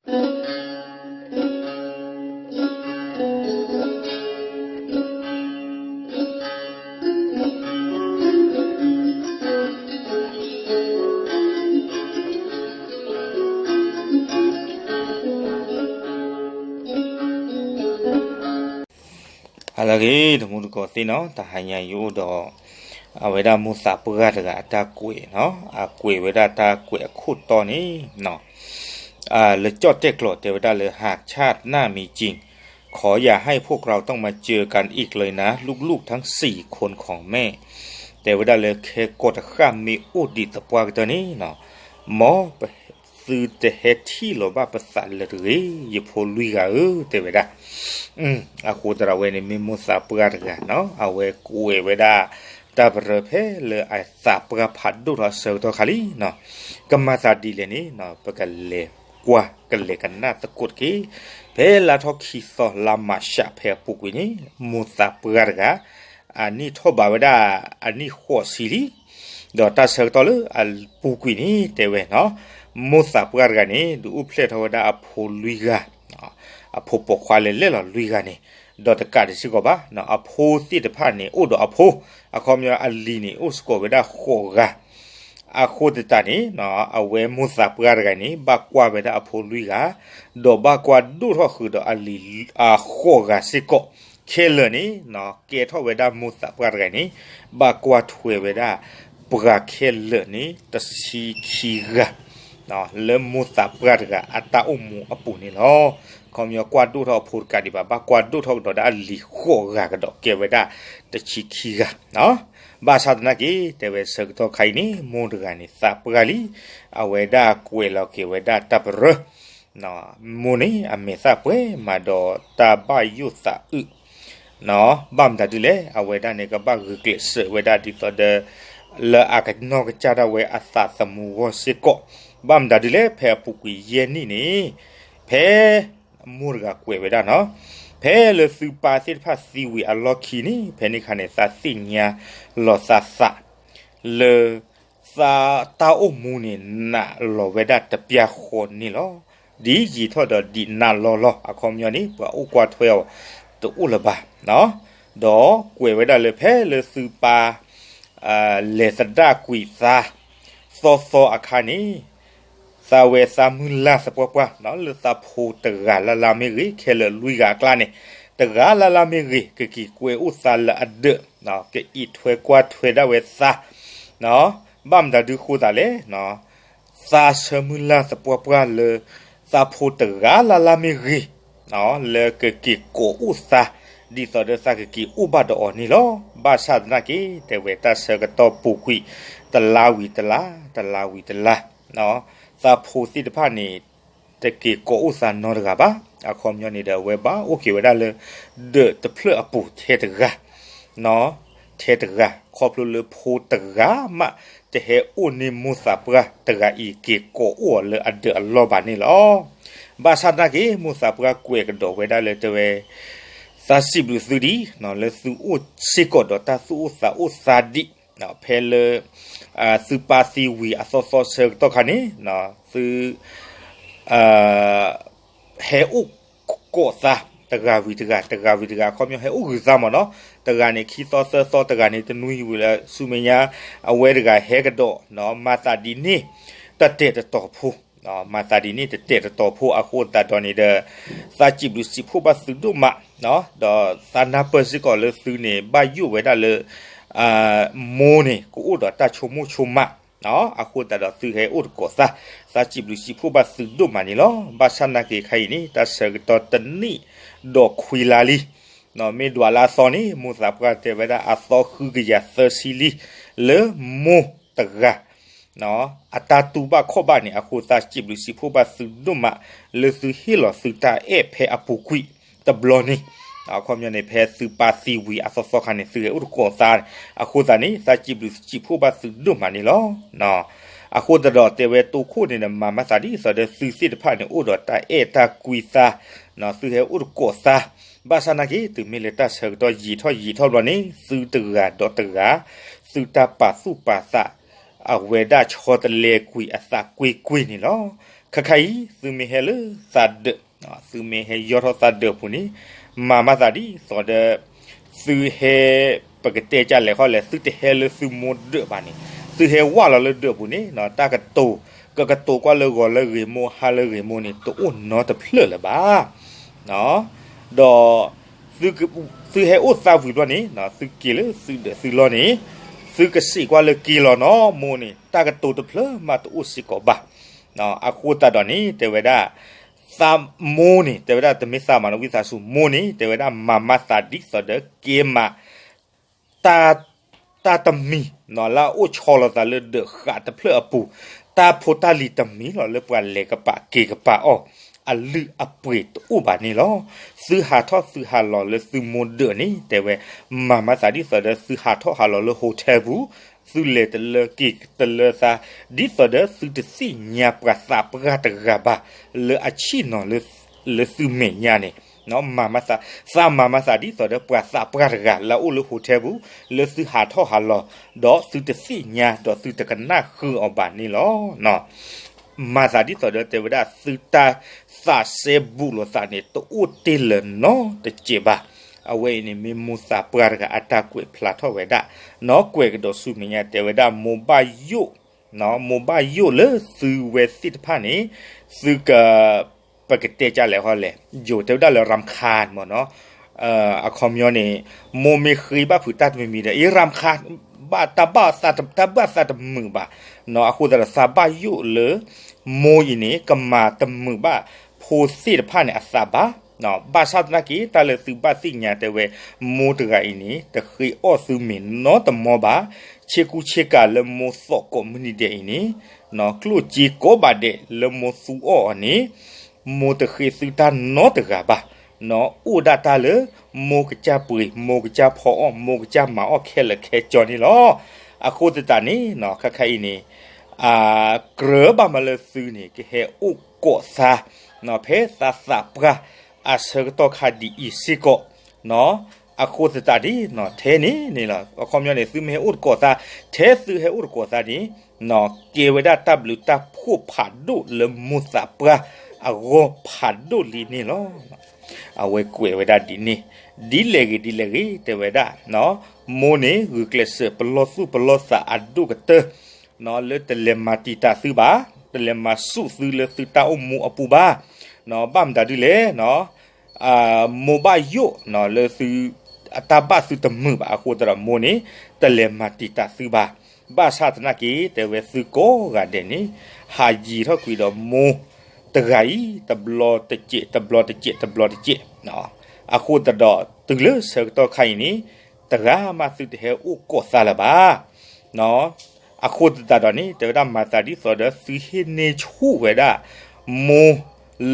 ဟါလၢအဂ့ၤ တမူတကိးသ့ၣ်နီၤ, တဟါညါယအိၣ်ဒီး အဝဲဒၣ်မိၢ်သးပှၢ်တဂၤအတၢ်ကွဲးနီၤ, အကွဲးဝဲဒၣ်တၢ်ကွဲးအခိၣ်တီန့ၣ်နီၤ, လၢကၠီၣ်တဲၣ်ကျိာ်တဲဝဲဒၣ်လၢ หากชาติหน้ามีจริง ขออย่าให้พวกเราต้องมาเจอกันอีกเลยนะ ลูกๆทั้งสี่คนของแม่ တဲဝဲဒၣ်လၢခဲကိာ်တဃၣ်မ့ၢ်အိၣ်ဒံးသပှၢ်ကတၢၢ်န့ၣ်နီၤ, မ်ပ သုတဟဲထံၣ်လီၤဘၣ်ပသးလၢၤတဂ့ၤ ယဖိလွံၢ်ဂၤဧၢ တဲဝဲဒၣ်. အဃိသတးဒီးအဝဲန့ၣ် မ့ၢ်မိၢ်သးပှၢ်တဂၤနီၤ, အဝဲကွဲးဝဲဒၣ် တၢ်ပရၢဖဲလၢအသးပှၢ်ဖးဒိၣ်ထီၣ်အဆၢကတီၢ်ခါလံနီၤ. ကမၤသးဒ်လဲၣ်န့ၣ်နီၤ, ပကလဲၤကွၢ်ကလဲၤကနၣ်သကိးတက့ၢ်. ဖဲလါထီၣ်ခံသီ လါမၢ်ၡးဖဲအပူၤကွံာ်န့ၣ် မိၢ်သးပှၢ်တဂၤ အနံၣ်ထီၣ်ဘးဝဲဒၣ် အနံၣ်ဃိးဆံလံ. ဒီးတၢ်ဆၢကတီၢ်လၢအပူၤကွံာ်န့ၣ် တဲဝဲနီၤ, မိၢ်သးပှၢ်တဂၤန့ၣ် ဒုးအိၣ်ဖျဲၣ်ထီၣ်ဝဲဒၣ်အဖိလွံၢ်ဂၤ, အဖိပိာ်ခွါလဲၤလဲၣ်လီၤလွံၢ်ဂၤန့ၣ်, ဒီးတကးဒံးစ့ၢ်ကီးဘၣ်, အဖိသ့ၣ်တဖၣ်န့ၣ် အိၣ်ဒီးအဖိ, အခီပညီအလံၤန့ၣ် အိၣ်စ့ၢ်ကီးဝဲဒၣ်ဃိးဂၤ. အဃိသတးန့ၣ် အဝဲမိၢ်သးပှၢ်တဂၤန့ၣ် ဘၣ်ကွၢ်ဝဲဒၣ်အဖိလွံၢ်ဂၤ, ဒီးဘၣ်ကွၢ်ဒိၣ်ထီၣ်ဃုာ်ဒီးအလံၤအဃိးဂၤစ့ၢ်ကီး, ခဲလၢာ်န့ၣ် ကဲထီၣ်ဝဲဒၣ်မိၢ်သးပှၢ်တဂၤန့ၣ် ဘၣ်ကွၢ်ထွဲဝဲဒၣ် ပှၤခဲလၢာ်န့ၣ် တဆံခံဂၤ လၢမိၢ်သးပှၢ်တဂၤအတၢ်အိၣ်မူအပူၤန့ၣ်လီၤ. ခီပညီကွၢ်ဒိၣ်ထီၣ်အဖိတကးဒံးဘၣ်, ဘၣ်ကွၢ်ဒိၣ်ထီၣ်ကဒီးဒၣ်အလံၤဃိးဂၤကဒီး ကဲဝဲဒၣ်တဆံခံဂၤ. ဘၣ်ဆၣ်သနာ်က့ တဲဝဲဆၢကတီၢ်ခါအံၤန့ၣ် မိၢ်တဂၤန့ၣ်သးပှၢ်လံ, အဝဲဒၣ်ကွဲးလီၤက့ၤဝဲဒၣ်တၢ်ပရၢ မိၢ်န့ၣ် အမဲာ်သၣ်ပှဲၤမးဒီးတၢ်ဘၣ်ယိၣ်သးအုး, ဘၣ်မတၤဒ်လဲၣ် အဝဲဒၣ်န့ၣ် ကဘၣ်ဂုာ်ကျဲးစၢးဝဲဒၣ်ဒ်သိးဒီး လၢအကနီၢ်ကစၢ်ဒၣ်ဝဲအသးသမူအဂီၢ်စ့ၢ်ကီး, ဘၣ်မတၤဒ်လဲၣ် ဖဲအပူၤကွံာ်ယဲၢ်နံၣ်န့ၣ် ဖဲ မိၢ်တဂၤကွဲးဝဲဒၣ်နီၤ, ဖဲလၢသုပၢ်သ့ၣ်တဖၣ်သံဝံၤအလီၢ်ခံန့ၣ် ဖဲန့ၣ်အခါန့ၣ် သးသ့ၣ်ညါလီၤသးသး လၢ သးတၢ်အိၣ်မူန့ၣ် နာ်လီၤဝဲဒၣ်တပျၢ်ဃီန့ၣ်လီၤ. ဒ်ယံာ်ထီၣ်ဒီးဒ်နာ်လီၤလီၤ အခီပညီန့ၣ် ပှၤအိၣ်ကွၢ်ထွဲအီၤတအိၣ်လၢၤဘၣ်. ဒီးကွဲးဝဲဒၣ်လၢဖဲလၢသုပၢ် လဲၤသဒၣ်ကွံာ်သါ သီသီအခါန့ၣ် သးဝဲသးမုၢ်လၢ်သပှၢ်ပှၢ် လၢသးဖိတဂၤလၢ်လၢ်မ့ၢ်ဂ့ၤ ခဲလၢာ်လွံၢ်ဂၤအကျါန့ၣ် တဂၤလၢ်လၢ်မ့ၢ်ဂ့ၤ ကက့ၤကွဲးအိၣ်သါလၢအဒၢး ကအံးထွဲကွၢ်ထွဲဒၣ်ဝဲသါ ဘၣ်မတၤဒုးဃိသးလဲၣ် သးဆၢမုၢ်လၢ်သပှၢ်ပှၢ်လၢ သးဖိတဂၤလၢ်လၢ်မ့ၢ်ဂ့ၤ လၢကက့ၤကိးအိၣ်သါ ဒ်သိးဒီးသးကက့ၤအိၣ်ဘၣ်ဒီးအီၤန့ၣ်လီၤ. ဘၣ်ဆၣ်သနာ်က့ တဲဝဲတၢ်ဆၢကတီၢ်ပူၤကွံာ် တလါဝံၤတလါ တလါဝံၤတလါ သးဖိသ့ၣ်တဖၣ်န့ၣ် တက့ၤကိးအိၣ်သါနီတဂၤဘၣ်. အခီပညီန့ၣ်ဒီး အဝဲဘၣ်အိၣ်က့ၤဝဲဒၣ်လၢ ဒၢးတဖျၢၣ်အပူၤထဲတဂၤ ထဲတဂၤ ခီဖျိလၢဖိတဂၤမး တဟဲအိၣ်န့ၢ်မိၢ်သးပှၢ်တဂၤအံၤ က့ၤကိးအိၣ်အီၤလၢအဒၢးအလီၢ်ဘၣ်န့ၣ်လီၤ. ဘၣ်ဆၣ်သနာ်က့ မိၢ်သးပှၢ်ကွဲးကဒီးဝဲဒၣ်လၢတဲဝဲ သးစံးဘျုးသုဒံး လၢသုအိၣ်စ့ၢ်ကီးဒီးတၢ်သူၣ်အိၣ်သးအိၣ်သးဒံး ဖဲလၢ သုပၢ်သံဝံၤအသီသီဆၢကတီၢ်ခါန့ၣ် သု ဟဲအိၣ်ကိးသါ တဂၤဝံၤတဂၤ တဂၤဝံၤတဂၤ အခီပညီဟဲအိၣ်ဂုၤသါမးနီၤ တဂၤန့ၣ်ခံသီသၢသီ တဂၤန့ၣ်တနွံဝံၤလၢဆူမဲာ်ညါ အဝဲတဂၤဟဲကဒီး မၤသးဒ်န့ၣ် တတဲာ်တတီၤဖိ မၤသးဒ်န့ၣ်တတဲာ်တတီၤဖိ အဃိသတးဒီးန့ၣ်ဒီး သးစံးဘျုးစံးဖှိၣ်ဘၣ်သုဒိၣ်မး ဒီးသးနၢ်ပၢၢ်စ့ၢ်ကီးလၢသုန့ၣ် ဘၣ်ယိၣ်ဝဲဒၣ်လၢ မိၢ်န့ၣ် ကအိၣ်ဒီးတၢ်ဆိကမိၣ်ဆိကမး အဃိသတးဒီးသုဟဲအိၣ်တကိးသါ သးစံးဘျုးစံးဖှိၣ်ဘၣ်သုဒိၣ်မးန့ၣ်လီၤ. ဘၣ်ဆၣ်သနာ်က့ခါအံၤန့ၣ် တၢ်ဆၢကတီၢ်တနံၣ်ဒီးခွံလါလံ မ့ၢ်ဒွးလၢအသီန့ၣ် မိၢ်သးပှၢ်တဲဝဲဒၣ်အသီဃုကယၤသၢဆံလံ လၢမိၢ်တဂၤ အတၢ်တူၢ်ဘၣ်ခီၣ်ဘၣ်န့ၣ် အဃိသးစံးဘျုးစံးဖှိၣ်ဘၣ်သုဒိၣ်မး လၢသုဟ့ၣ်လီၤသုတၢ်အဲၣ်ဖဲအပူၤကွံာ်တဘျီန့ၣ် အခီပညီန့ၣ် ဖဲသုပၢ်သံဝံၤအသီသီခါန့ၣ် သုဟဲအိၣ်တကိးသါန့ၣ် အဃိသတးန့ၣ် သးစံးဘျုးစံးဖှိၣ်ဘၣ်သုဒိၣ်မးန့ၣ်လီၤ. အဃိသတးဒီးတဲဝဲတိခိၣ်န့ၣ်ဒီး မၤမၤသးဒ်သိးဒီးသုသ့ၣ်တဖၣ်န့ၣ် အိၣ်ဒီးတၢ်အဲၣ်တၢ်ကွံသါ သုဟဲအိၣ်တကိးသါ ဘၣ်ဆၣ်သနာ်က့ တုၤမ့ၢ်လၢတၢ်ဆၢကတီၢ်ယံာ်ထီၣ်ယံာ်ထီၣ်ဘျီန့ၣ် သုတဂၤဒီးတဂၤ သုတၢ်ပာ်သူၣ်ပာ်သး အဝဲဒၣ်ဆီတလဲကွံာ်အသးကွ့ၢ်ကွ့ၢ်န့ၣ်လီၤ. ခါခါအံၤ သုမ့ၢ်ဟဲလၢသးဒၢး, သုမ့ၢ်ဟဲယီၢ်ထီၣ်သးဒၢးအပူၤန့ၣ်, မၤမၤသးဒ်သိးဒီး သုဟဲ, ပကတဲကလဲာ်ခီလဲၣ်, သုတဟဲလၢသုမိၢ်ဒၢးဘၣ်န့ၣ်, သုဟဲဝၢ်လီၤလၢဒၢးအပူၤန့ၣ် တၢ်ကတိၤ, ကကတိၤကွၢ်လၢဂီၤလၢဂ့ၤ မိၢ်ဟါလၢဂ့ၤမိၢ်န့ၣ် တအိၣ်နီတဖျၢၣ်လၢၤဘၣ်. ဒီး သုဟဲအိၣ်သးဝံၤဘျီန့ၣ် သုက့ၤလၢသုဒၢးသုလီၢ်န့ၣ်, သုကစံးကွၢ်လၢက့ၤလီၤနီၢ်မိၢ်န့ၣ် တၢ်ကတိၤတဖျၢၣ်မးတအိၣ်စ့ၢ်ကီးဘၣ်. အဃိသတးဒီးန့ၣ် တဲဝဲဒၣ် သးမိၢ်န့ၣ် တဲဝဲဒၣ်တမ့ၢ်သးမးနီၢ် ဝံသးစူၤ မိၢ်န့ၣ် တဲဝဲဒၣ်မၤမၤသးဒ်သိးဒီးက့ၤမး တၢ်တမံၤ လၢအအိၣ်ဆီလီၤသးလၢဒၢးဃးတဖျၢၣ်အပူၤ, တၢ်ဖိတၢ်လံၤတမံၤလီၤ လၢပှၤလဲၤကပာ်က့ၤကပာ်အီၤ အလုၢ်အပှ့ၤတအိၣ်ဘၣ်န့ၣ်လီၤ. သုဟးထီၣ်သုဟးလီၤလၢသုမိၢ်ဒၢးန့ၣ် တဲဝဲ မၤမၤသးဒ်သိးဒီးသုဟးထီၣ်ဟးလီၤလၢ hotel ပူၤ, သုလဲၤတလၢက့ၤတလၢသး ဒ်သိးဒီးသုတသ့ၣ်ညါပှၤသးပှၢ်တဂၤဘၣ် လၢအဆံၣ်နီၤ လၢသုမဲာ်ညါန့ၣ် မၤမၤသး, သးမၤမၤသးဒ်သိးဒီးပှၤသးပှၢ်တဂၤ လၢအအိၣ်လၢ hotel ပူၤ လၢသုဟးထီၣ်ဟးလီၤ ဒီးသုတသ့ၣ်ညါ ဒီးသုတကနၣ်ဃုာ်အီၤဘၣ်န့ၣ်လီၤ. မၤသးဒ်သိးဒီးတဲဝဲဒၣ် သုတၢ်သးစဲဘူးလိာ်သးန့ၣ် တအိၣ်တ့ၢ်လၢၤနီတစဲးဘၣ်. အဝဲအံၤန့ၣ် မ့ၢ်မိၢ်သးပှၢ်တဂၤအတၢ်ကွဲးဖျါထီၣ်ဝဲဒၣ်, နီၢ်ကွဲးကဒီးဆူမဲာ်ညါ တဲဝဲဒၣ်မိၢ်ဘၣ်ယိၣ်, မိၢ်ဘၣ်ယိၣ်လၢသုဝဲသ့ၣ်တဖၣ်န့ၣ်, သုက ပကတဲကလဲာ်ဟီလဲၣ်, ယိၤတဲဝဲဒၣ်လၢ ရမ်ခါ မ့ၢ်နီၤ, အခီပညီန့ၣ် မိၢ်မ့ၢ်ဃ့ဘၣ်ဖုးတၢ်တမံၤမံၤဒီး အ့ ရမ်ခါ ဘၣ်တၢ်ဘၣ်သးတမုာ်ဘၣ်, အဃိသတးဒီးသးဘၣ်ယိၣ်လၢ မိၢ်အံၤန့ၣ် ကမၤတမုာ်ဘၣ်ဖိသ့ၣ်တဖၣ်န့ၣ်အသးဘၣ်, ဘၣ်ဆၣ်သနာ်က့ တၢ်လၢသုဘၣ်သ့ၣ်ညါတဲဝဲ, မိၢ်တဂၤအံၤန့ၣ် တဃ့အီၣ်သုမ့ၤနီတမီဘၣ်, ဆ့ကူဆ့ကၤလၢမိၢ်သီၣ်ကိးမုၢ်နံၤဒဲးအံၤန့ၣ် ကျိၣ်စ့ကိးဘၣ်ဒဲးလၢမိၢ်သူအီၣ်အီၤန့ၣ်, မိၢ်တဃ့သုတၢ်နီတဂၤဘၣ်, အိၣ်ဒၣ်တၢ်လၢ မိၢ်ကစၢ်ပှ့ၤ မိၢ်ကစၢ်ဖီအီၣ် မိၢ်ကစၢ်မၤအီၣ်ခဲလၢာ်ခဲဆ့န့ၣ်လီၤ. အဃိသတးန့ၣ် ခါခါအံၤန့ၣ် ကြၢးဘၣ်မးလၢသုန့ၣ် ကဟဲအိၣ်ကိးသး ဖဲသးသးပှၢ်အဆၢကတီၢ်ခါဒ်အံၤစ့ၢ်ကီး, အဃိသတးဒ်နီၤ ထဲန့ၣ်န့ၣ်လီၤ. အခီပညီန့ၣ် သုမ့ၢ်ဟဲအိၣ်တကိးသး, ထဲသုဟဲအိၣ်တကိးသးန့ၣ် ကဲဝဲဒၣ်တၢ်ဘျုးတၢ်ဖှိၣ်ဖးဒိၣ်လၢမိၢ်သးပှၢ်အဂီၢ်ဖးဒိၣ်လံန့ၣ်လီၤ. အဝဲကွဲးဝဲဒၣ်ဒ်န့ၣ်, ဒ်လဲၣ်ဂ့ၤဒ်လဲၣ်ဂ့ၤ တဲဝဲဒၣ် မိၢ်န့ၣ်ဂုာ်ကျဲးစၢးပလီၢ်သူၣ်ပလီၢ်သးအဒိၣ်ကတၢၢ် လၢတလဲၤမၤတံာ်တာ်သုဘၣ်, တလဲၤမၤဆူၣ်သုလၢသုတၢ်အိၣ်မူအပူၤဘၣ်, ဘၣ်မတၤဒ်လဲၣ် မိၢ်ဘၣ်ယိၣ်လၢသု အတၢ်ဘၣ်သုတမုာ်ဘၣ်အဃိသတးဒီးမိၢ်န့ၣ် တလဲၤမၤတံာ်တာ်သုဘၣ်. ဘၣ်ဆၣ်သနာ်က့ တဲဝဲသုကိးဂၤဒဲးန့ၣ် ဟးယံၤထီၣ်ကွံာ်ဒီးမိၢ်တဂၤအံၤ တဘျီတစဲး တဘျီတစဲး တဘျီတစဲး, အဃိသတးဒီးတုၤလၢဆၢကတီၢ်ခါအံၤန့ၣ် တဂၤမးသုတဟဲအိၣ်ကိးသးလၢၤဘၣ်. အဃိသတးဒီးန့ၣ် တဲဝဲဒၣ်မၤသးဒ်သိးဒီးသုဟ့ၣ်န့ၢ်ဆူၣ်ဝဲဒၣ် မိၢ်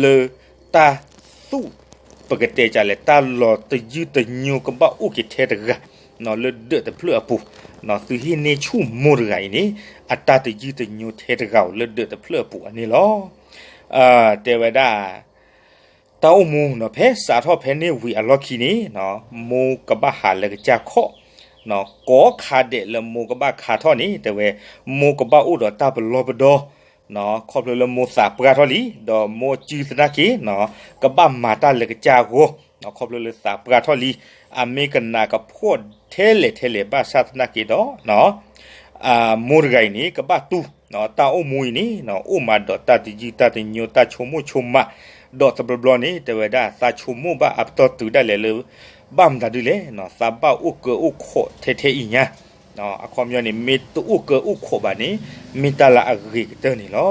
လၢတၢ်သူၣ် ပကတဲကလဲၣ် တၢ်လီၤတယုၢ်တညိကဘၣ်အိၣ်က့ၤထဲတဂၤ လၢဒၢးတဖျၢၣ်အပူၤ, သုဟ့ၣ်န့ၢ်ဆူၣ်မိၢ်တဂၤအံၤန့ၣ် အတၢ်တယုၢ်တညိထဲတဂၤဧိၤလၢဒၢးတဖျၢၣ်အပူၤအန့ၣ်လီၤ. တဲဝဲဒၣ် တၢ်အိၣ်မူနီၤ ဖဲစးထီၣ်ဖဲန့ၣ်ဝံၤအလီၢ်ခံန့ၣ် မိၢ်ကဘၣ်ဟးလၢကစၢ်ခီၣ်, ကိးခါဒဲးလၢမိၢ်ကဘၣ်ခါထီၣ်န့ၣ် တဲဝဲ မိၢ်ကဘၣ်အိၣ်ဒီးတၢ်ပလီၢ်ပဒီ ခီဖျိလၢမိၢ်သးပှၢ်ထီၣ်လံ ဒီးမိၢ်စုသနာ်က့ ကဘၣ်မၤတၢ်လၢကစၢ်အဂီၢ် ခီဖျိလၢသးပှၢ်ထီၣ်လံ အမ့ၢ်ကနးကဖှီၣ်ထဲလဲၣ်ထဲလဲၣ်ဘၣ်ဆၣ်သနာ်က့ဒီး မိၢ်တဂၤအံၤန့ၣ် ကဘၣ်တူၢ် တၢ်အိၣ်မူအံၤန့ၣ် အိၣ်မးဒီးတၢ်တယုၢ်တၢ်တညိ တၢ်ဆိကမိၣ်ဆိကမး, ဒီးတဘျီဘျီန့ၣ် တဲဝဲဒၣ် သးဆိကမိၣ်ဘၣ်အပတီၢ်တုၤဒၣ်လဲာ်လၢ ဘၣ်မတၤဒ်လဲၣ် သးဘၣ်အိၣ်ကၢအိၣ်ခိးထဲထဲအံၤညါ, အခီပညီန့ၣ် မ့ၢ်တအိၣ်ကၢအိၣ်ခိးဘၣ်န့ၣ် မ့ၢ်တၢ်လၢအဂ့ၤကတၢၢ်န့ၣ်လီၤ.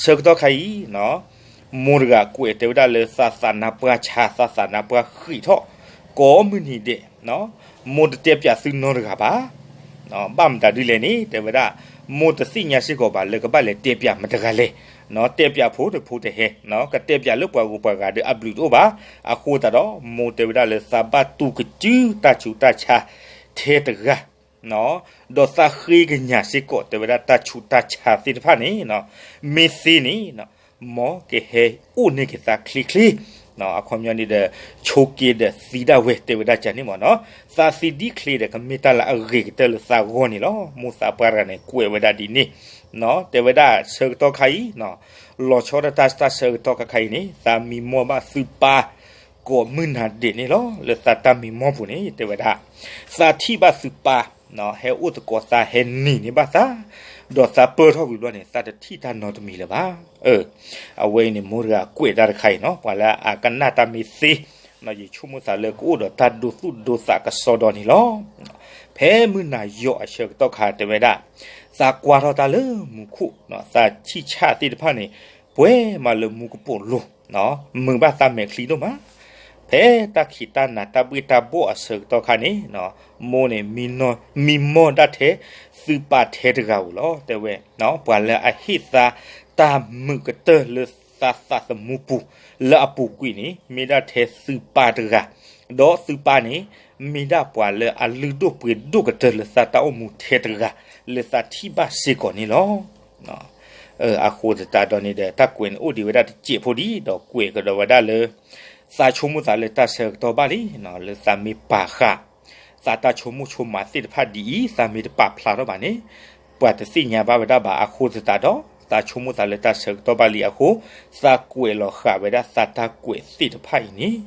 ဆၢကတီၢ်ခါအံၤ မိၢ်တဂၤကွဲးတဲဝဲဒၣ်လၢသးသးနါပှၢ်ဆါ သးသးနါပှၢ်ဃံးထီၣ် ကိးမုၢ်နံၤဒဲး, မိၢ်တတဲပၠးသုနီတဂၤဘၣ်. ဘၣ်မတၤဒ်လဲၣ်န့ၣ် တဲဝဲဒၣ် မိၢ်တသ့ၣ်ညါစ့ၢ်ကီးဘၣ်လၢကဘၣ်လဲၤတဲပၠးမတဂၤလဲၣ်, တဲပၠးဖိတဖိတဟဲ, ကတဲပၠးလၢပှၤဂုၤပှၤဂၤဒီးအဘျုးတအိၣ်ဘၣ်. အဃိသတးဒီး မိၢ်တဲဝဲဒၣ်လၢသးဘၣ်တူၢ်ကစုတၢ်ဆူးတၢ်ဆါထဲတဂၤ ဒီးသးဃ့ကညးစ့ၢ်ကီး တဲဝဲဒၣ်တၢ်ဆူးတၢ်ဆါသ့ၣ်တဖၣ်န့ၣ် မ့ၢ်သ့န့ၣ် မ်ကဟဲအိၣ်န့ၢ်က့ၤသးချ့ချ့ အခီပညီန့ၣ်ဒီး ဆိးက့ဒီးသံဒၣ်ဝဲ တဲဝဲဒၣ်ကန့ၣ်မ့ၢ်နီၤ. သးသံဒ်ချ့ဒီး ကမ့ၢ်တၢ်လၢအဂ့ၤကတၢၢ်လၢသးဂီၢ်န့ၣ်လီၤ. မိၢ်သးပှၢ်တဂၤန့ၣ် ကွဲးဝဲဒၣ်ဒ်န့ၣ်, တဲဝဲဒၣ်ဆၢကတီၢ်ခါအံၤ, လီၤဆီဒၣ်တၢ်တၢ်ဆၢကတီၢ်ခါခါအံၤန့ၣ် သးမံမီၢ်ဘၣ်သုပၢ် ကိးမုၢ်နၤဒဲးန့ၣ်လီၤ. လၢသးတၢ်မံမီၢ်ပူၤန့ၣ် တဲဝဲဒၣ် သးထံၣ်ဘၣ်သုပၢ် ဟဲအိၣ်သကိးသး ဟဲနံၤန့ၢ်ဘၣ်သး, ဒီးသးပၢၢ်ထီၣ်ကွံာ်ဘျီန့ၣ် သးတထံၣ်တၢ်နီတမံၤလၢၤဘၣ်. အဝဲအံၤန့ၣ် မိၢ်တဂၤကွဲးတၢ်တခါအံၤနီၤ, ပှၤလၢအကနၣ်တၢ်မ့ၢ်သ့, ယဆိကမိၣ်သးလၢကအိၣ်ဒီးတၢ်ဒိသူၣ်ဒိသးကစီဒီန့ၣ်လီၤ. ဖဲမုၢ်နၤယီၤအဆၢကတီၢ်ခါ တဲဝဲဒၣ် သးကွၢ်ထီၣ်တၢ်လၢမူခိၣ်, သးဆံၣ်ဆၣ်သ့ၣ်တဖၣ်န့ၣ် ပှဲၤမးလၢမူကပိာ်လိၤ, မုာ်ဘၣ်သးမဲာ်ချံဒိၣ်မး. ဖဲတၢ်ခံးတၢ်နၤတၢ်ဘှ့ၣ်တၢ်ဘှီၣ်အဆၢကတီၢ်ခါန့ၣ်, မိၢ်န့ၣ် မံမီၢ်ဒၣ်ထဲသုပၢ်ထဲတဂၤဧိၤလီၤ. တဲဝဲ ပှၤလၢအဟ့ၣ်သးတၢ်မုာ်ကတၢၢ်လၢသးသးသမူပူၤ လၢအပူၤကွံာ်န့ၣ် မ့ၢ်ဒၣ်ထဲသုပၢ်တဂၤ, ဒီးသုပၢ်န့ၣ် မ့ၢ်ဒၣ်ပှၤလၢအလုၢ်ဒိၣ်ပှ့ၤဒိၣ်ကတၢၢ်လၢသးတၢ်အိၣ်မူထဲတဂၤ လၢသးထံၣ်ဘၣ်စ့ၢ်ကီးန့ၣ်လီၤ. အဃိသတးဒီးန့ၣ်ဒီး တၢ်ကွဲးန့ၣ်အိၣ်ဒံးဝဲဒၣ်တစဲးဖိဒံး ဒီးကွဲးကဒီးဝဲဒၣ်လၢ သးဆိကမိၣ်သးလၢတၢ်ဆၢကတီၢ်ဘၣ်လံ, လၢသးမ့ၢ်ပာ်ဃာ် သးတၢ်ဆိကမိၣ်ဆိကမးသ့ၣ်တဖၣ်ဒ်အံၤ သးမ့ၢ်တပာ်ဖျါထီၣ်ဘၣ်န့ၣ် ပှၤတသ့ၣ်ညါဘၣ်ဝဲဒၣ်ဘၣ်. အဃိသတးဒီး သးဆိကမိၣ်သးလၢတၢ်ဆၢကတီၢ်ဘၣ်လံအဃိ သးကွဲးလီၤဃာ်ဝဲဒၣ်သးတၢ်ကွဲးသ့ၣ်တဖၣ်အံၤန့ၣ်,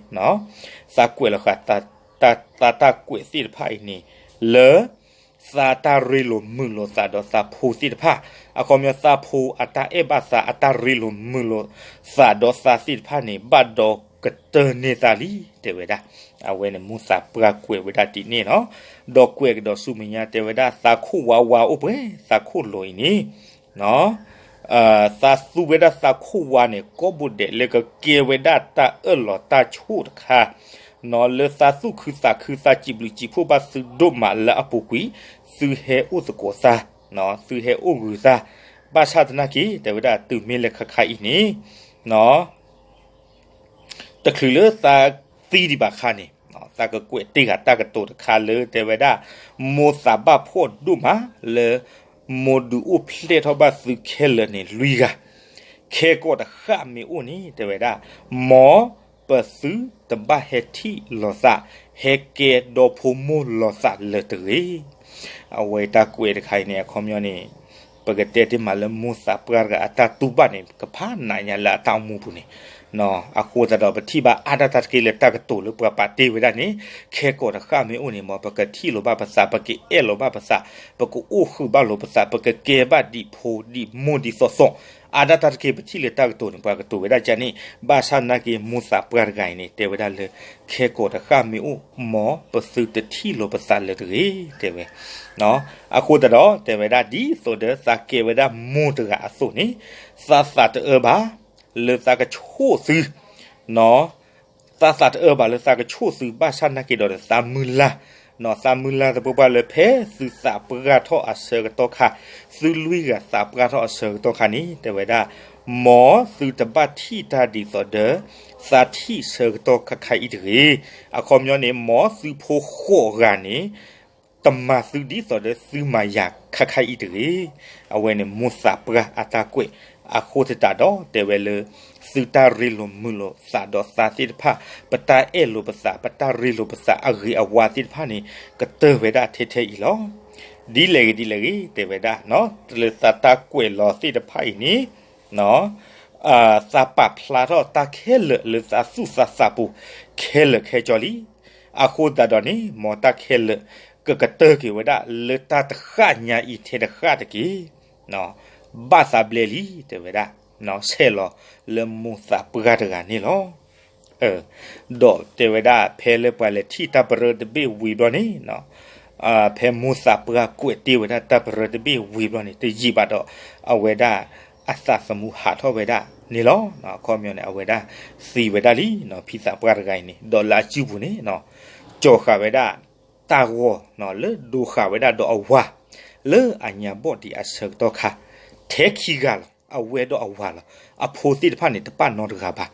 သးကွဲးလီၤဃာ် သးတၢ်ကွဲးသ့ၣ်တဖၣ်အံၤန့ၣ် လၢ သးတၢ်ရ့လိာ်မုာ်လိာ်သးဒီးသးဖိသ့ၣ်တဖၣ်, အခီပညီသးဖိအတၢ်အဲၣ်ဘၣ်သး အတၢ်ရ့လိာ်မုာ်လိာ်သးဒီးသးသ့ၣ်တဖၣ်န့ၣ် ဘၣ်ဒီးကတၢၢ်န့ၢ်သးလံ တဲဝဲဒၣ်. အဝဲန့ၣ်မိၢ်သးပှၢ်ကွဲးဝဲဒၣ်ဒ်န့ၣ်လီၤ. ဒီးကွဲးကဒီးဆူမဲာ်ညါတဲဝဲဒၣ် သးခိၣ်ဝါဝါအိၣ်ပှဲၤ သးခိၣ်လိၤအံၤန့ၣ် သးသူဝဲဒၣ်သးခိၣ်ဝါန့ၣ် ကိးဘိးဒဲးလၢကကဲဝဲဒၣ်တၢ်အၢၣ်လီၤတၢ်ဆိၣ်တခါ, လၢသးသူၣ်ခုသးခု သးစံးဘျုးစံးဖှိၣ်ဘၣ်သုဒိၣ်မးလၢအပူၤကွံာ်, သုဟဲအိၣ်သကိးသး, သုဟဲအိၣ်ဂုာ်သး, ဘၣ်ဆၣ်သနာ်က့ တဲဝဲဒၣ်တုၤမ့ၢ်လၢခါခါအံၤန့ၣ် တချုးလၢသးသံဒံးဘၣ်ခါန့ၣ် သးကကွဲးတ့ၢ်ဃာ်တၢ်ကတိၤတခါလၢတဲဝဲဒၣ် မိၢ်သးဘၣ်ဖှီၣ်ဒိၣ်မးလၢ မိၢ်ဒုးအိၣ်ဖျဲၣ်ထီၣ်ဘၣ်သုခဲလၢာ်န့ၣ်လွံၢ်ဂၤ, ခဲကိာ်တဃၣ်မ့ၢ်အိၣ်န့ၣ် တဲဝဲဒၣ် မ်ပသုတဘၣ်ဟဲထံၣ်လိာ်သး ဟဲကဲဒီဖိမိၢ်လိာ်သးလၢၤတဂ့ၤ. အဝဲတၢ်ကွဲးတခါအံၤန့ၣ် အခီပညီန့ၣ် ပကတဲတ့ၢ်မးလၢမိၢ်သးပှၢ်တဂၤအတၢ်တူၢ်ဘၣ်န့ၣ် ကဖးနးညါလၢအတၢ်အိၣ်မူပူၤန့ၣ်, အဃိသတးဒီးပထံၣ်ဘၣ်အါဒၣ်တၢ်တက့ၢ်လၢတၢ်ကတိၤလၢပှၤပာ်တ့ၢ်ဝဲဒၣ်န့ၣ် ခဲကိာ်တဃၣ်မ့ၢ်အိၣ်န့ၣ် မ်ပကထံၣ်လိာ်ဘၣ်ပသး ပကအဲၣ်လိာ်ဘၣ်ပသး ပကအိၣ်ဃုာ်ဘၣ်လိာ်ပသး ပကကဲဘၣ်ဒ်ဖိဒ်မိၢ်ဒ်သိးသိး, အါဒၣ်တၢ်တက့ၢ်ပထံၣ်လၢတၢ်ကတိၤန့ၣ် ပှၤကတိၤဝဲဒၣ်ကန့ၣ်, ဘၣ်ဆၣ်သနာ်က့မိၢ်သးပှၢ်တဂၤအံၤန့ၣ် တဲဝဲဒၣ်လၢ ခဲကိာ်တဃၣ်မ့ၢ်အိၣ် မ်ပသုတထံၣ်လိာ်ပသးလၢၤတဂ့ၤ တဲဝဲ အဃိသတးဒီး တဲဝဲဒၣ်ဒ်သိးဒီး သးကဲဝဲဒၣ်မိၢ်တဂၤအသိးန့ၣ်, သးသးတအၢဘၣ်လၢသးကဆိၣ်သု, သးသးတအၢဘၣ်လၢသးကဆိၣ်သု ဘၣ်ဆၣ်သနာ်က့ဒီး သးမုၢ်လၢ်, သးမုၢ်လၢ်သပှၢ်ပှၢ်လၢ ဖဲသုသးပှၢ်ထီၣ်အဆၢကတီၢ်ခါ, သုလွံၢ်ဂၤသးပှၢ်ထီၣ်အဆၢကတီၢ်ခါန့ၣ် တဲဝဲဒၣ်, မ်သုတဘၣ်ထံၣ်တၢ်ဒ်သိးဒီး သးထံၣ်ဆၢကတီၢ်ခါခါအံၤတဂ့ၤ. အခီပညီန့ၣ် မ်သုဖိဃိးဂၤန့ၣ် တမၤသုဒ်သိးဒီးသုမၤယၤခါခါအံၤတဂ့ၤ. အဝဲန့ၣ်မိၢ်သးပှၢ်အတၢ်ကွဲး, အဃိသတးဒီးတဲဝဲလၢ သုတၢ်ရ့လိာ်မုာ်လိာ်သးဒီးသးသ့ၣ်တဖၣ်, ပတၢ်အဲၣ်လိာ်ပသး, ပတၢ်ရ့လိာ်ပသးအဂ့ၤအဝါသ့ၣ်တဖၣ်န့ၣ် ကတၢၢ်ဝဲဒၣ်ထဲထဲအံၤလီၤ. ဒ်လဲၣ်ဂ့ၤဒ်လဲၣ်ဂ့ၤ တဲဝဲဒၣ် လၢသးတၢ်ကွဲးလီၤသ့ၣ်တဖၣ်အံၤန့ၣ် သးပာ်ဖျါထီၣ်တၢ်ခဲလၢာ်လၢသးသူၣ်သးသးပူၤ ခဲလၢာ်ခဲဆ့လံ. အဃိသတးဒီးန့ၣ် မ်တၢ်ခဲလၢာ် ကကတၢၢ်က့ၤဝဲဒၣ်လၢတၢ်တဃၣ်ညါအံၤထဲတဃၣ်တက့ၢ်. ဘၣ်သးဘျဲလံ တဲဝဲဒၣ် ဆဲးလီၤလၢမိၢ်သးပှၢ်တဂၤန့ၣ်လီၤ. ဒီးတဲဝဲဒၣ် ဖဲလၢပှၤလဲၤထံၣ်တၢ်ပရၢတဘ့ၣ်ဝံၤဘျီန့ၣ် ဖဲမိၢ်သးပှၢ်ကွဲးတ့ၢ်ဝဲဒၣ်တၢ်ပရၢတဘ့ၣ်ဝံၤဘျီန့ၣ် တယံာ်ဘၣ်ဒီး အဝဲဒၣ်အသးသမူဟးထီၣ်ဝဲဒၣ်န့ၣ်လီၤ. အခီပညီန့ၣ် အဝဲဒၣ်သံဝဲဒၣ်လံ ဖံသးပှၢ်တဂၤအံၤန့ၣ် ဒီးလၢအစုပူၤန့ၣ် ကၠီၤဃာ်ဝဲဒၣ်တၢ်ဂီၤ လၢဒိဃာ်ဝဲဒၣ်ဒီးအဝၤ လၢအညါဘီၣ်ဒံးအဆၢကတီၢ်ခါ ထဲခံဂၤလီၤ. အဝဲဒီးအဝၤလီၤ. အဖိသ့ၣ်တဖၣ်န့ၣ် တပာ်နီတဂၤဘၣ်.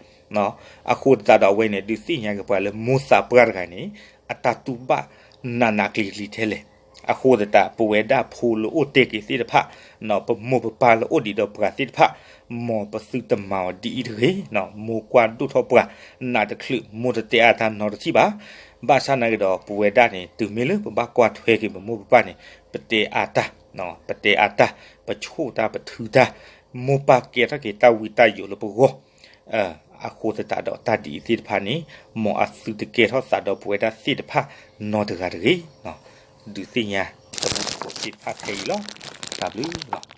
အဃိသတးဒီးအဝဲန့ၣ် ဒုးသ့ၣ်ညါက့ၤပှၤလၢမိၢ်သးပှၢ်တဂၤန့ၣ် အတၢ်တူၢ်ဘၣ်နးနးကျံၤကျံၤထဲလဲၣ်. အဃိသတး ပဝဲဒၣ်ဖိလၢအိၣ်တဲက့ၤသ့ၣ်တဖၣ်, ပမိၢ်ပပၢ်လၢအိၣ်ဒံးဒီးပှၤသ့ၣ်တဖၣ်, မ်ပသုတမၤအီၤဒ်အံၤတဂ့ၤ, မိၢ်ကွၢ်ဒိၣ်ထီၣ်ပှၤနးတချုး မိၢ်တတဲအါတၢ်နီတထံၣ်ဘၣ်. ဘၣ်ဆၣ်နာ်က့ဒီး ပဝဲဒၣ်န့ၣ် တုၤမ့ၢ်လၢပဘၣ်ကွၢ်ထွဲက့ၤပမိၢ်ပပၢ်န့ၣ် ပတဲအါတၢ်, ပတဲအါတၢ်, ပဆိၣ်တၢ် ပထုတၢ်, မိၢ်ပၢ်ကဲထီၣ်က့ၤတၢ်ဝံတၢ်ယိးလၢပဂီၢ် အဃိသတးဒီးတၢ်ဒ်အံၤသ့ၣ်တဖၣ်န့ၣ် မ်အသုတကဲထီၣ်သးဒီးပဝဲဒၣ်သ့ၣ်တဖၣ်နီတဂၤတဂ့ၤ. ဒုးသ့ၣ်ညါတမူတကိးသ့ၣ်တဖၣ်ဖဲအံၤလီၤ. တၢ်ဘျုးလီၤ.